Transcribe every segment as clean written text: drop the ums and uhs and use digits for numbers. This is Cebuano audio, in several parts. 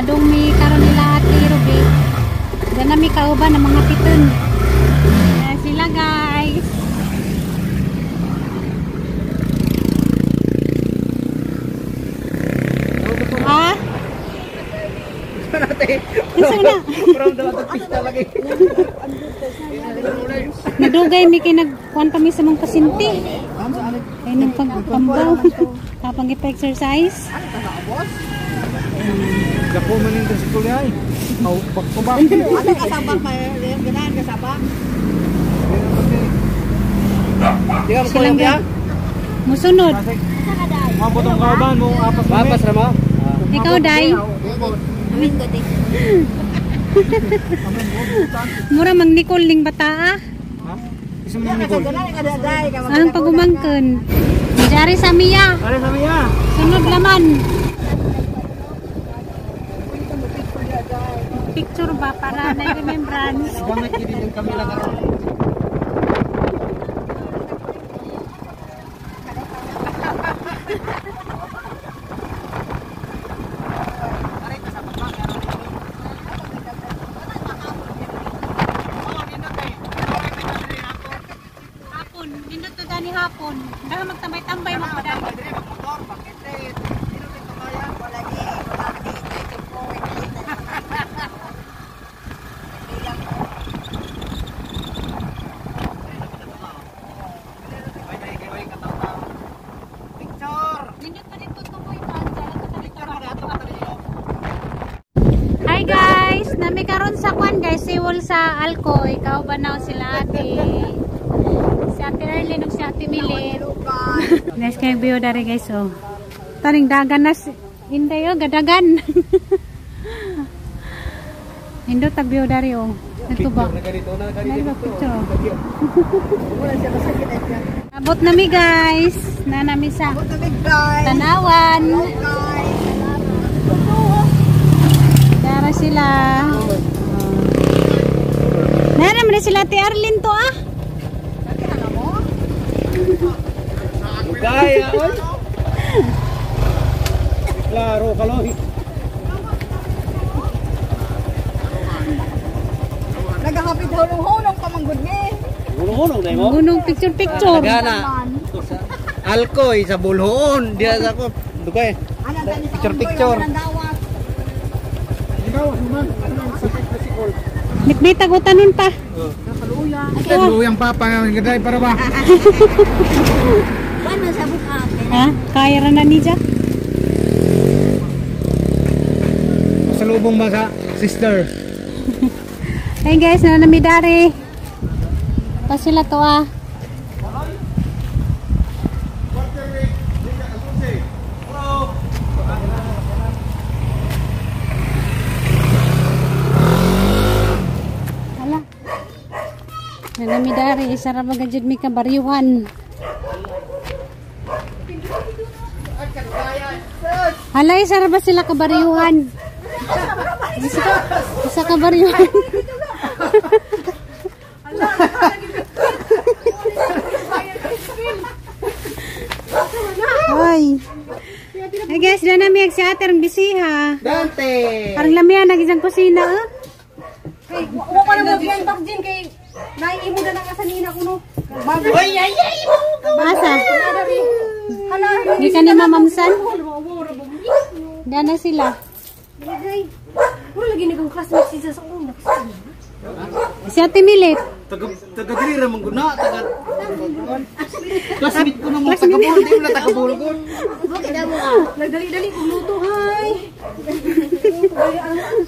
Padung mi karon nila Ate Ruby. Diyan na mi kauban ng mga piton. Ayan sila guys. Ha? Unsa na? Nadugay mi kay nagkuan pa mi sa mong pasinti. Kay nagpagpambaw. Kapag ipa-exercise. Dako man yung tricycle niya eh. Aw, back to back. Ano kasabak may ganahan kasabak? Di ka Silang musunod. Mabot ang kauban mo, apas mo. Mapas ra mo? Ikaw, Day. Amin ko din. Mura mang Nicole ning bata ah. Ha? Isa mo Nicole. Ang pagumangkon. Jari sa Mia. Are sa Mia. Sunod laman. Picture ba para na remembrance? Gamit gid din kami lang karon. Hapon, nindot to dani hapon. Dahil magtambay-tambay magpadali. Hi guys, nami karon sa kwan guys, siwol sa Alcoy. Kauban na sila ate. Si Ate Erlyn ug si Ate Milit. Guys, kay biyo dari guys oh. Taning dagan na Inday oh, gadagan. Indo tag biyo dari oh. Ito ba? Dari ba picture oh. Abot nami guys. Na nami sa Tanawan. Dara sila. Nara man sila Ate Arlene to ah. Gaya oy. Klaro kaloy. Nagahapit hulong-hulong pamanggod ni. Hulong-hulong dai mo. Gunong picture picture. Nagana. Alcoy sa Bulhoon, diya sa ko. Dugay. Picture picture. Nikbitag utanon pa. Luyang papa nga gaday para ba? Paano sa buka? Ha? Kaya ra na niya. Sa lubong ba sa sister? Hey guys, na nami dari. Pa sila to ah. Hala. Nanami dari, isa ra ba gajud mi ka baryuhan. Hala, isa ra ba sila ka baryuhan? Isa ka baryuhan. Hoy. Hey guys, dyan nami si ate ang bisiha. Dante. Parang lamian nag isang kusina ah. Kay wa pa na mo biyan din kay naiimo na nang asanina kuno. Bago. Ay ay ay. Asa? Hala. Di ka ni mamamsan? Diyan na sila. Lagay. Wala lagi ni kong classmate siya sa una. Si Ate Milit. Taga taga diri ra man guna, taga. Classmate ko nang taga Bohol, di mo na taga Bohol ko. Nagdali-dali kong luto hay.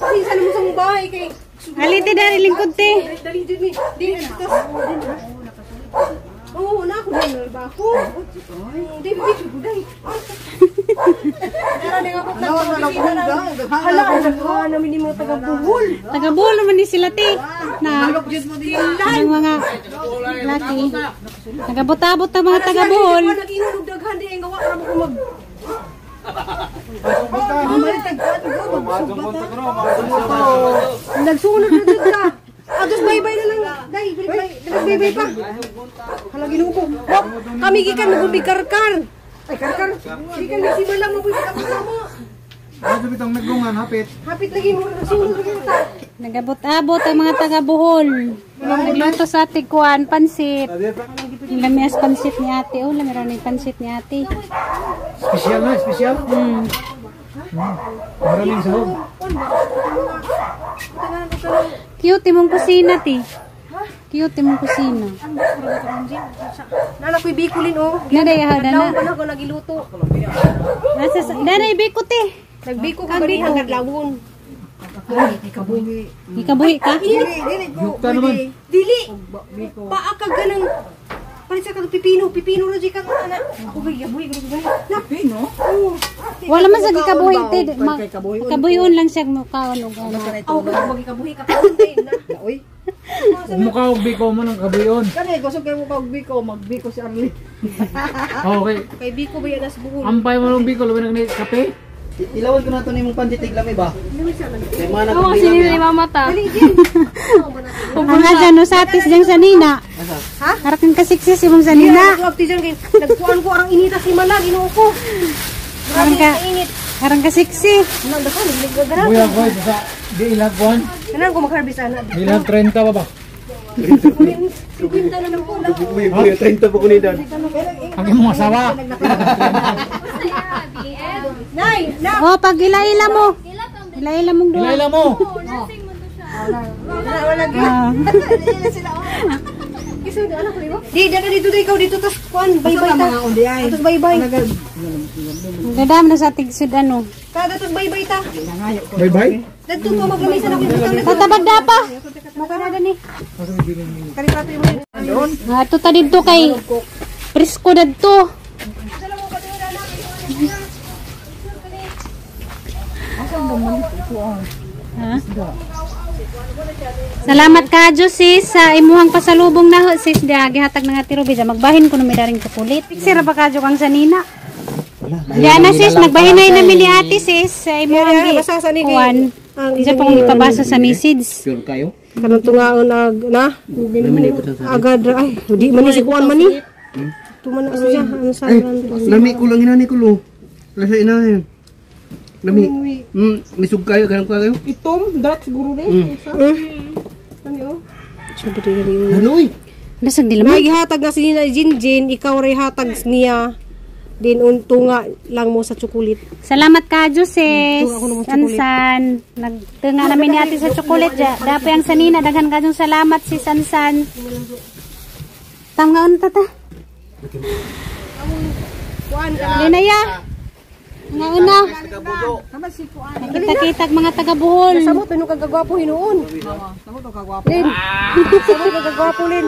Ang sa mo sa bahay kay Alite dari lingkod te. dali jud mi. Di tas. Oo, na ako na ba ako. Di ba jud guday. Hala, nagkuha namin ni mga taga Bohol. Taga Bohol naman ni sila te. Na ang mga laki. Nagabot-abot ang mga taga Bohol. Nag-ingon og daghan di ang gawa ra mo ko mag Nagsunod na jud ka. Agos bye-bye na lang. Dai, bye bye pa. Hala Ginoo ko. Wap, kami gikan mo karkar. Ay karkar. Gikan ni si Bala mo pud mo. Ano bitong naglungan hapit. Hapit lagi mo sulod lagi ta. Nagabot-abot ang mga taga Bohol. Nagluto sa ate kuan pansit. Ang lamias pansit ni ate. Oh, lami raw ni pansit ni ate. Special na, special. Maraming sahog. Cute imong kusina ti. Cute imong kusina. Nana ko'y bikulin oh. Naday ha Adlaw dana. pa na ako nagiluto. Nasa danay biko ti. Nagbiko ko ganihan kadlawon. Ikabuhi ka? Yukta naman. Dili. Paa ka ganang palit sa kag pipino, pipino ra jud kang ana. Ako ba gabuhi ko ba? Na pipino? Oo. Wala man sa gikabuhi ti. Kabuhion lang siya mukaon og ano. Aw ba kabuhi ka kaon na. Uy, Mukha og biko mo ng kabuyon. kani gusto kayo mo kag biko, magbiko si Arlie. Okay. Kay biko ba yan as buhol? Ampay mo ng biko, luwi ng kape. Ilawan ko na to nimong pansit tiglami ba? Kay mga Oo, kasi nila mamata. Ang nga no satis diyang sanina. Ha? Harap kang kasiksis imong sanina. Nagkuan tiyan kay nagkuan ko arang inita si Malag Ginoo ko. Arang Grabe ka ka init. arang kasiksi. Nang dako nagligagara. Buya ko sa di ilagwan. Kanan ko mag-harvest ana. Di ilag 30 pa ba? 50 na lang ko. Uy, uy, 30 pa ko ni Dan. Ang imong asawa. Nay, na. Oh, pag ila-ila mo. Ila-ila mong duha. Ilaila mo. Wala wala gyud. Ah. Isa na anak ko imo. Di dada dito dai ikaw dito tas kuan bye bye ta. Atos bye bye. Dadam na sa tigsud ano. Ta datos bye bye ta. Bye bye. Dadto to maglamisa na ko yung butang. Tatabag da pa. Mukha na ni. Kalipato yung Ato ta didto kay Presko dadto. Ha? Salamat ka sis sa imuhang pasalubong na sis diha gihatag ng ate Ruby. Magbahin ko no may daring chocolate. Sira ba kadyo kang sanina? Diya na sis, nagbahinay namin ni ate sis sa imuhang Diya, basa sa ni kay- kuwan. ang Diya pa kong ipabasa sa message. Pure kayo. Kanang tungaon ag na agad ra ay di man ni si kuan man ni. Tuman na siya ano sa Lami ko lang inani ko lo. Lasa inahin. Lami. Misug kayo ganang kayo. Itom, dat siguro ni. Hanoy. Basag di lamay. May gihatag na si Nina Jinjin, ikaw ray hatag niya din untunga lang mo sa chocolate. Salamat ka, sis. Ansan. Nagtunga namin ni ate sa chocolate. Dapat ang sanina. Daghan ka yung salamat, sis Ansan. Tangaon tata. Linaya. Ngauna. Nakita-kita mga taga Bohol. Samot ano kag kagwapo hinuon. Samot ka gwapo. Lin. Samot kag kagwapo Lin.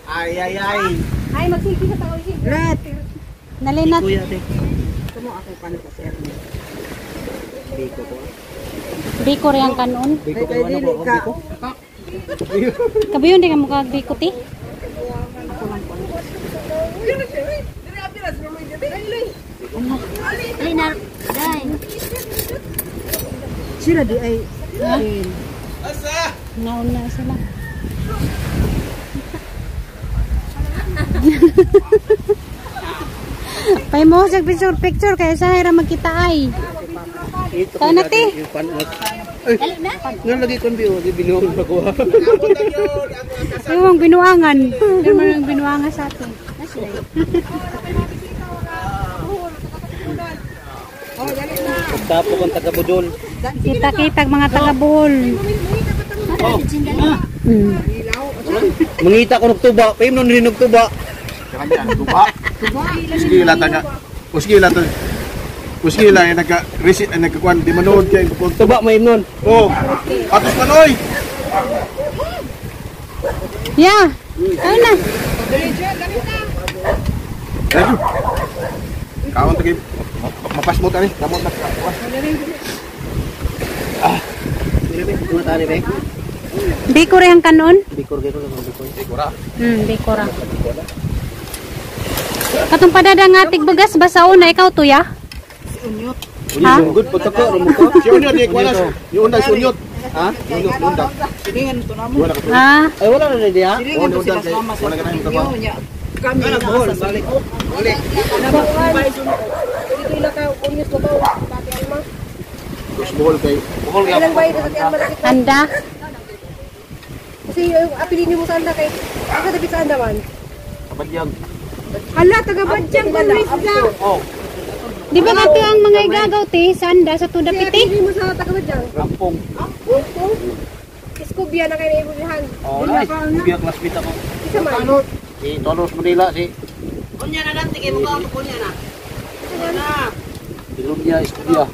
Ay ay ay. Ay magsiki ka tao si. Red. Nalinat. Kuya ate. Tumo ako paano sa sir. Biko ko. Biko rin ang kanon. Biko ko ano ko biko. Kabuyon di ka mukha biko ti. Sila di ay Nauna sila. Pay mo sa picture picture kaya sa hira magkita ay. Ito Kaon na, te. Ay, nga lagi kon biyo, di binuang na ko. Yung binuangan. Yung mga binuangan sa atin. Tapo kong taga Budol. Kita-kita mga taga Bohol. Oh. Mangita ko nagtuba, payim nun rin nagtuba. Tuba. Uski lata nga. Uski lata. Uski lang ay nagka receipt ay nagkakuan di manood kay kung Tuba may nun. Oh. Atos manoy. Yeah. Kaon na. Thank you. Kaon ta kay mapasmo ta ni. Kamot na. Mga tani be. Biko rin ang kanon. Bikor kayo lang bikor. Biko ra. Katong padada nga atig bagas basa una ikaw to ya. Ha? Good pagkako ro mo ko. Si Unyot di kuan. Yung unda si Unyot. Ha? Unyot unda. Wala ka. Ah, Ay wala na ni diha. Oh, unda kay wala ka na yung trabaho. Kami Ano Bohol, balik. Balik. Dito ila ka unyos babaw. Bohol kay Bohol ka. Ilang bayad sa tiyan malaki. Anda. Kasi apilin mo sa anda kay asa dapat sa anda man. Kabadyag. Hala taga Badyang Luis na. Oh, Di ba kato ang mga igagaw te sa anda sa tuda piti? Apilin mo sa taga Badyang. Rampong. Ampong. Iskubya na kay naibulihan. Oh, nice. Biya classmate ako. Isa man. Si Tolos Manila si Kunya na dante kay mukha ko kunya na. Pilunya Escobia.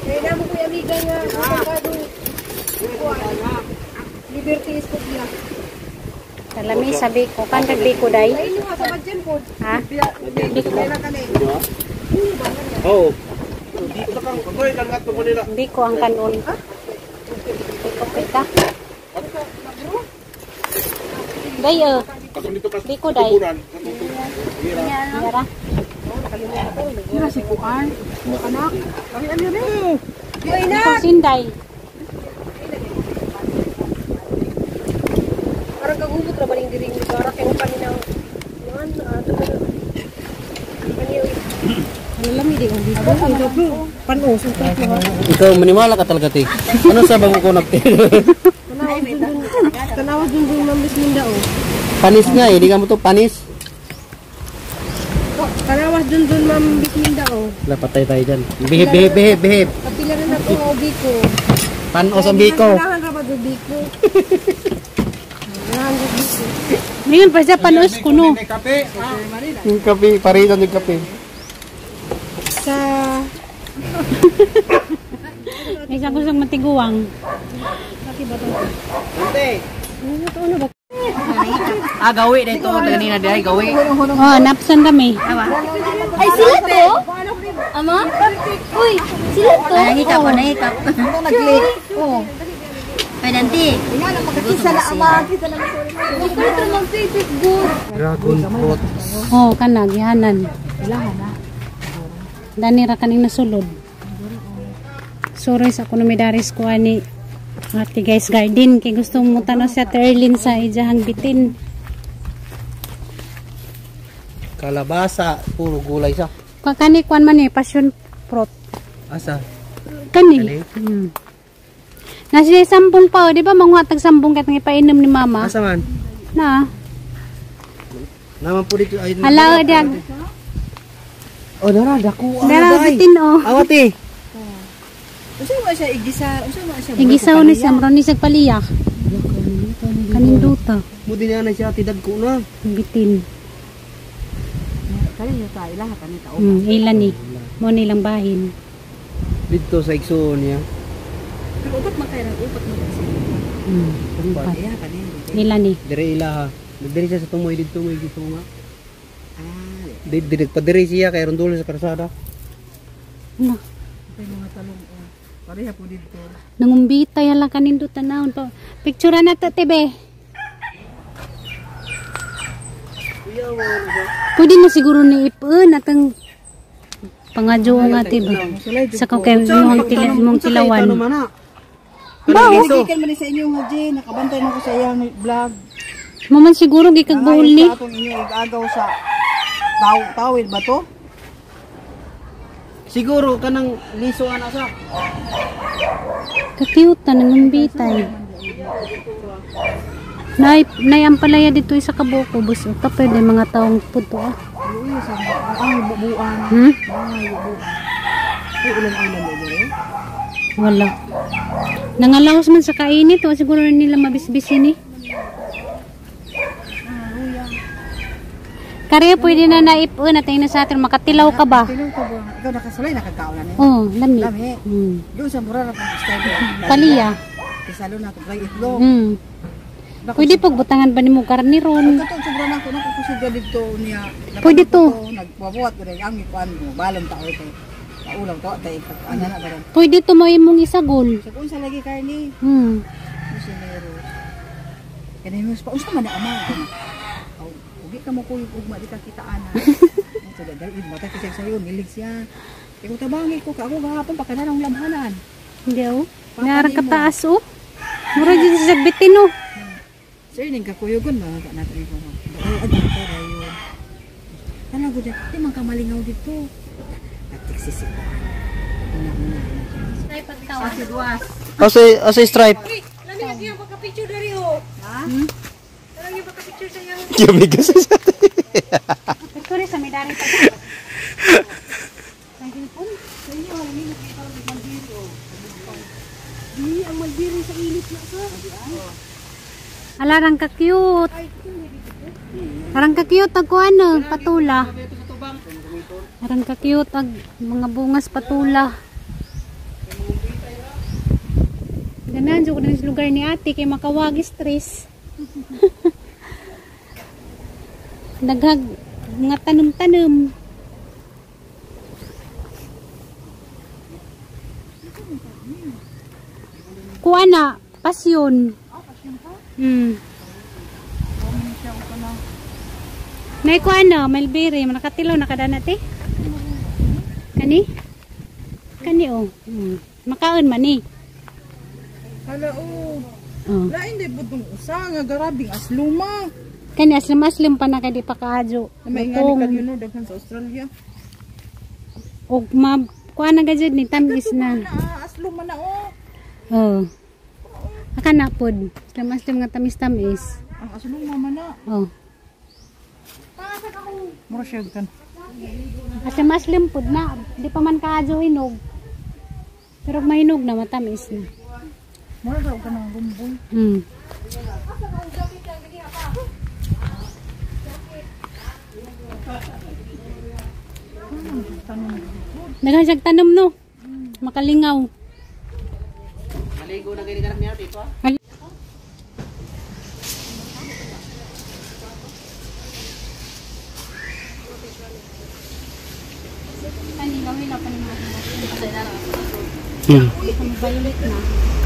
Kaya namo ko yung amiga nga abogado. Liberty Escobia. Kalami sa biko. Kan kag biko day. Sa inyo nga sa Badyang po. Ha? Biko. Oh. Pagkoy kang ngadto Manila. Biko ang kanon. Biko pita. Day oh. Katong dito ka Biko day. Tuburan. Yara. Sira si Kuan. Anak. Kami ano rin. Biko sinday. Parang kagubot ra baling diring lugar kay kaninang man ato na. Kaniyo. Lami di ang biko. Panos ang tatlo. Ikaw maniwala ka talaga te. Ano sa bang ko nagte? Tanawa dun dun ng Bisminda oh. Panis nga eh, di ka mo to panis. Tanawas dun dun Ma'am Bisminda oh. Wala, patay tayo dyan. Behave, behave, behave, behave. Kapila na nato ang biko. Panos ang biko. Kailangan ra ba do biko? Kailangan do biko. Ngayon pa siya panos kuno. Kape. Yung kape, paritan yung kape. Sa May isa gustong matiguang. Ah, gawi dito kanina diay gawi. Oh, napsan kami. Ay, sila to? Ama? Uy, sila to? Nangita ko, nangita ko. Nag-click. Oh. Ay, nanti. Kita na ama, kita na. Dragon fruit. Oh, kana gihanan. Dani ra kaning nasulod. Sorry sa kuno midaris ko ani ate guys garden kay gusto mo tanaw si Ate Erlyn sa ijahang bitin. Kalabasa, puro gulay siya. Kani kwan man eh passion fruit. Asa? Kani. Kani? Nasa sambong pa, oh, di ba manguha tag sambong kat ipainom ni mama? Asa man? Na. Naman po dito ay. Hala diag. Oh, dara dako. Dara bitin oh. Awati. Unsa man siya igisa? Unsa man siya? Igisaw ni siya, maron ni siya paliya. Kaninduta, Mo din na siya ati dagko na. bitin. Kani ta ilaha kani ta. Ila ni. Mo nilang bahin. Dito sa igsoon niya. Pero upat man kay upat man kasi. Upat. Ilaha kani. Ila ni. Dire ilaha. Dire siya sa tumoy dito may gusto nga. Ah, Di dire padire siya kay rondulo sa karsada. Na. may mga talong oh. Pareha po dito. Nangumbita yan lang kaninduta naon pa. Picture na ta tebe. Pwede na siguro ni ipon atang pangadyo nga tiba. Sa ko kay imong tila imong tilawan. Ba, Gikan man ni sa inyo nga Jane, nakabantay man ko sa iyang vlog. Mo man siguro gikag buhol ni. Sa atong inyo igagaw sa tawid ba to? Siguro kanang liso ana sa. Ka-cute na nangumbitay. Nay, nay ang palaya dito isa ka buko bus. Ta pwede mga taong puto ah. Ang bubuan. Ay ulan-ulan na dire. Wala. Nangalaos man sa kainit, o siguro nila mabisbisin eh. Kaya pwede na naipon at na sa atin, makatilaw ka ba? Tilaw ka ba? Ikaw nakasulay nakagkaon na ni. Oh, lami. Lami. Doon sa mura ra pang style. Paliya. Isalo na ko dry itlog. Pwede pagbutangan ba ni mo karni ron? Katong sobra na ako nakukusuga dito niya. Pwede to. Nagwabuhat ko rin ang ikuan mo. Balon tao ito. Kaulam to tay ana na ba. Pwede to mo imong isagol. Sa unsa lagi karni? Kusinero. Kani mo pa unsa man na ama. Aw, ugi ka mo kuyog ugma di ka kita ana. Ito dahil mata kasi sayo nilig siya. Ikaw tabangi ko ka ako gahapon pa kanang lamhanan. Hindi oh. Narang kataas oh. Mura dyan sa bitin oh. Sir, ning kakuyogon ba ka natin ko. Ay, adto rayon. Tanaw gud, di man ka malingaw dito. Nagtiksisi ko. Ay pagtawa. Asa stripe? Lami lagi ang pagka-picture dari oh. Ha? Lami pagka-picture sa iyang. Yumi kasi sa Picture sa may dari pa. Di ang malbiri sa init na sa. Ala rang ka cute. Arang ka cute ag kuan patula. Arang ka cute ag mga bungas patula. Ganan jud ko sa lugar ni ate kay makawag stress. Daghag mga tanom-tanom. Kuha na, pasyon. Nay kuha na, malbiri, nakatilaw nakadana te. Kani? Kani oh. Makaon man ni. Hala oh. Oh. Lain di pud usa nga garabing asluma. Kani aslim-aslim pa na kay di pa kaadyo. Na may ngani ka yun daghan sa Australia. Og ma kuha na gajud ni tamis na. Na asluma na oh. Oh. Aka na pod. Aslim-aslim nga tamis-tamis. Ang asluma man na. Oh. Mura siya kan. Aslim-aslim pod na. Di pa man kaadyo hinog. Pero mahinog na matamis na. Mura daw ka ng gumboy. Daghan siyang tanom no. Makalingaw. Maligo na gani ka niya dito.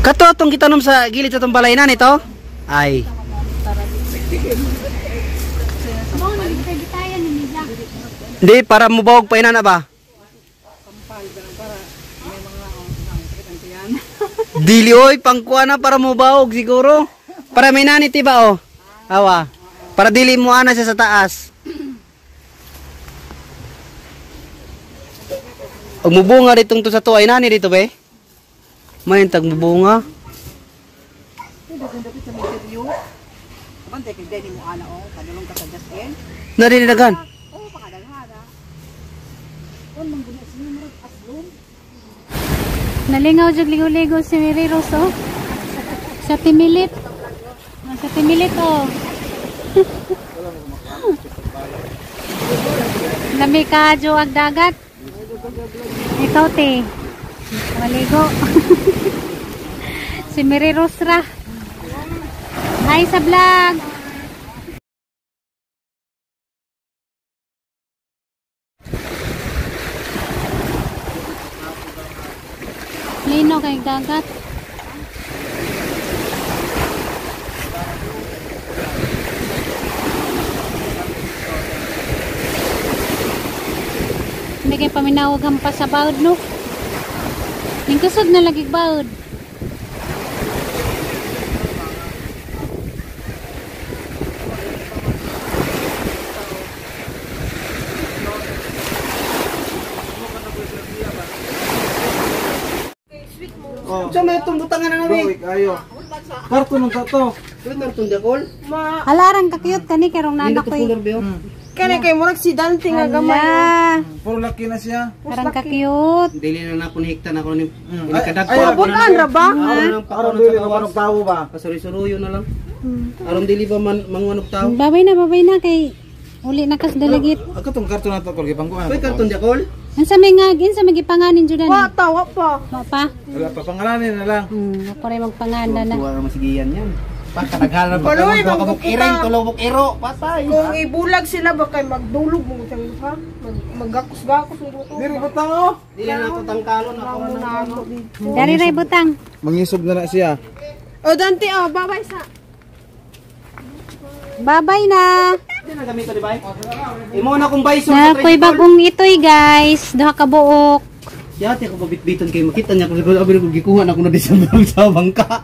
Kato atong gitanom sa gilid sa atong balay na nito? Ay. Hindi, para mubawag pa ina na ba? Dili oy, pangkuha na para mubawog siguro. Para may nanit ba oh? Awa. Para dili mo ana siya sa taas. Og mubunga ditong to sa to ay nani dito be? May tag mubunga. Narinidagan. Nalingaw jud ligo-ligo si Mary Rose oh. Sa Timilit. Sa Timilit oh. Lami ka jo ag dagat. Ikaw te. Maligo. Si Mary Rose ra. Hi sa vlog. Lino kay dagat. Hindi kay paminawag ang pa sa baod no. Ning kusog na lagi baod. Sa may itong butangan na namin. Ayo. Karton ng tato. Wait, narton dakol. Alarang ka-cute kani karong nanak ko. Kani kay murag si Dante nga gamay. Hala, Puro laki na siya. arang ka-cute. Dili na na ako nihiktan ako ni Ay, kadag. Butan ra ba? Aron dili manok tao ba? Pasuri-suruyo na lang. Aron dili ba man mangunog tao? Babay na kay uli na kas dalagit. Ako tong karton na to kol gipangkuan. Uy, karton dakol. Unsa may nga ginsa may gipanganin jud Wa ani? ta, wa pa. Wa pa. Wala pa pangalanin na lang. Ako rin magpanganda na. Tuwa ra masigiyan yan. Pakataghalan pa Paloy, ka manggugita. buk iring tulobok iro, patay. Kung ibulag sila ba kay magdulog mo tang ha? Maggakos-gakos mo to. Diri butang oh. Dili na ako tangkalon ako na Nato dito. Dari ray butang. Mangisog na na siya. Oh Dante oh, babay sa. Babay na. Di na gamit di ba? Imo na kong bison sa Na ko'y bagong itoy guys. Duha ka buok. Yati ako pabitbitan kay makita niya kung siguro abi ko gikuha na ko na di sa sa bangka.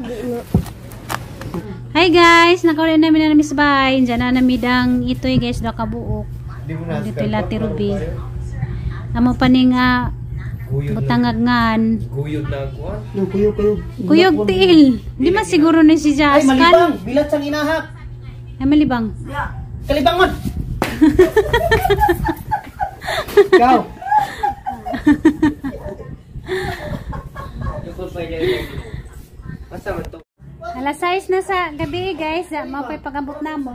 Hi guys, nakauli namin na Miss Bay. Diyan na namidang itoy guys, duha ka buok. Dito lati ruby. Amo pa ning Butangagan. Guyod na kuan. Yung kuyog kuyog. Kuyog tiil. Di man siguro ni si Ay, Jaskan. malibang. Bilat sang inahak. Ay, malibang. Kalibang man. Ikaw. Alas 6 na sa gabi guys. Mao pa'y pag-abot na mo.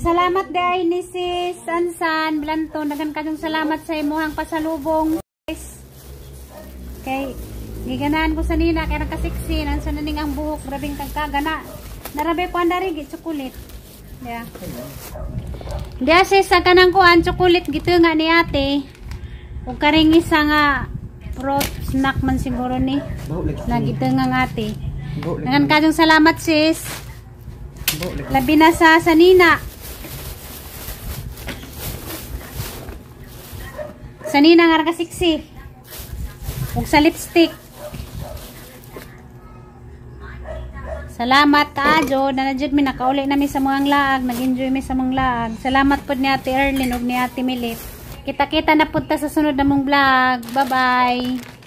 Salamat di ay ni Sis Ansan Blanto. Dagan kayong salamat sa imuhang pasalubong guys. Kay giganaan ko sa nina kay nakasiksi nansa na ning ang buhok grabing kagkagana. Narabe ko andari gi chocolate. Yeah. Diya sis sa kanang kuan chocolate gito nga ni ate. Ug karing isa nga fruit snack man siguro ni. Lagi nga nga ate. Dagan kayong salamat sis. Labi na sa sanina. Sanina nga ra kasiksi. Ug sa lipstick. Salamat kaayo na jud mi nakauli nami sa mga laag, nag-enjoy mi sa mga laag. Salamat pod ni Ate Erlyn ug ni Ate Milit. Kita-kita na pud ta sa sunod namong vlog. Bye-bye.